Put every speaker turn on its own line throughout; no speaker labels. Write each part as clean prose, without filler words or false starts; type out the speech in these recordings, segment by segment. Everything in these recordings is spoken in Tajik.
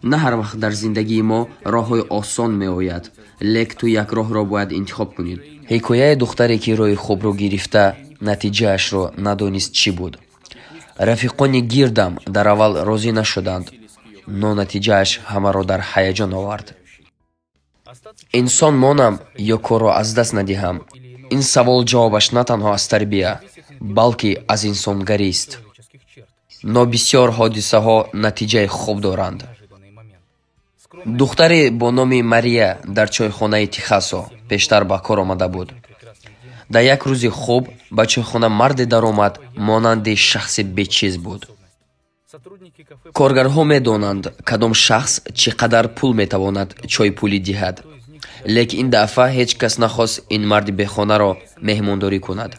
На ҳар вақт дар зиндагии мо роҳҳои осон меояд, лек ту як роҳро бояд интихоб кунӣ. Ҳикояи духтаре, ки роҳи хубро гирифта, натиҷаашро надонист, чӣ буд? Рафиқони гирдам дар аввал розӣ нашуданд, но натиҷааш ҳамаро дар ҳаяҷон овард. Инсон монам ё корро аз даст надиҳам? Ин савол ҷавобаш на танҳо аз тарбия, балки аз инсонгарист. Но бисёр ҳодисаҳо натиҷаи хуб доранд. Духтаре бо номи Мария дар чойхонаи Техасо пештар ба кор омада буд. Дар як рӯзи хуб ба чойхона марде даромад, монанди шахси бечиз буд. Коргарҳо медонанд, кадом шахс чӣ қадар пул метавонад чойпулӣ диҳад. Лек ин дафъа ҳеҷ кас нахост ин марди бехонаро меҳмондорӣ кунад.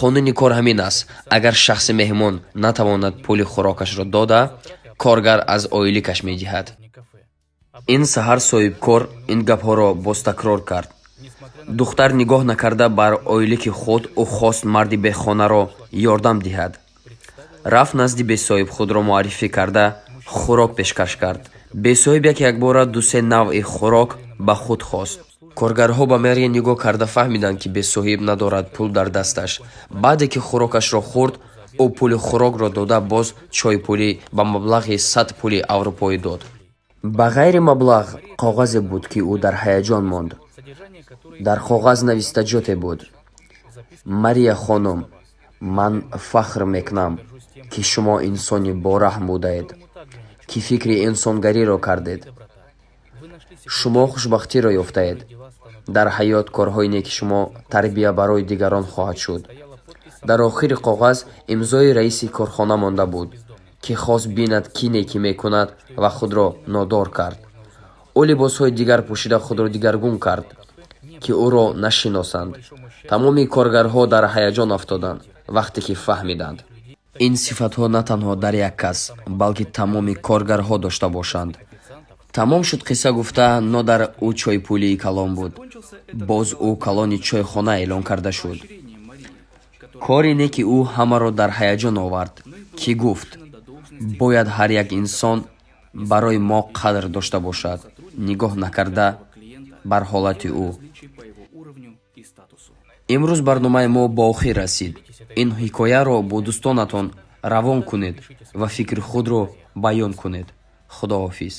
Қонуни кор ҳамин аст: агар шахси меҳмон натавонад пули хӯрокашро дода, коргар аз ойликаш медиҳад. Ин саҳар соҳибкор ин гапҳоро боз такрор кард. Духтар нигоҳ накарда бар ойлики худ, ӯ хост марди бехонаро ёрдам диҳад. Рафт назди бесоҳиб, худро муаррифӣ карда, хӯрок пешкаш кард. Бесоҳиб як якбора дусе навъи хӯрок ба худ хост. Коргарҳо ба Мария нигоҳ карда фаҳмиданд, ки бесоҳиб надорад пул дар дасташ. Баъде ки хӯрокашро хӯрд, ӯ пули хӯрокро дода, боз чойпулӣ ба маблағи 100 пули аврупоӣ дод. Ба ғайри маблағ коғазе буд, ки ӯ дар ҳаяҷон монд. Дар коғаз навиштаҷоте буд: «Мария хонум, ман фахр мекунам, ки шумо инсони бораҳм будаед, ки фикри инсонгариро кардед. Шумо хушбахтиро ёфтаед. Дар ҳаёт корҳои неки шумо тарбия барои дигарон хоҳад шуд». Дар охири коғаз имзои раиси корхона монда буд, ки хост бинад, кӣ некӣ мекунад ва худро нодор кард. Ӯ либосҳои дигар пӯшида, худро дигаргун кард, ки ӯро нашиносанд. Тамоми коргарҳо дар ҳаяҷон афтоданд, вақте ки фаҳмиданд. Ин сифатҳо на танҳо дар як кас, балки тамоми коргарҳо дошта бошанд. Тамом шуд қисса гуфта, но дар ӯ чойпулии калон буд. Боз ӯ калони чойхона эълон карда шуд. Кори неки ӯ ҳамаро дар ҳаяҷон овард, ки гуфт: бояд ҳар як инсон барои мо қадр дошта бошад, нигоҳ накарда бар ҳолати ӯ. Имрӯз барномаи мо ба охир расид. Ин ҳикояро бо дӯстонатон равон кунед ва фикри худро баён кунед. Худоҳофиз.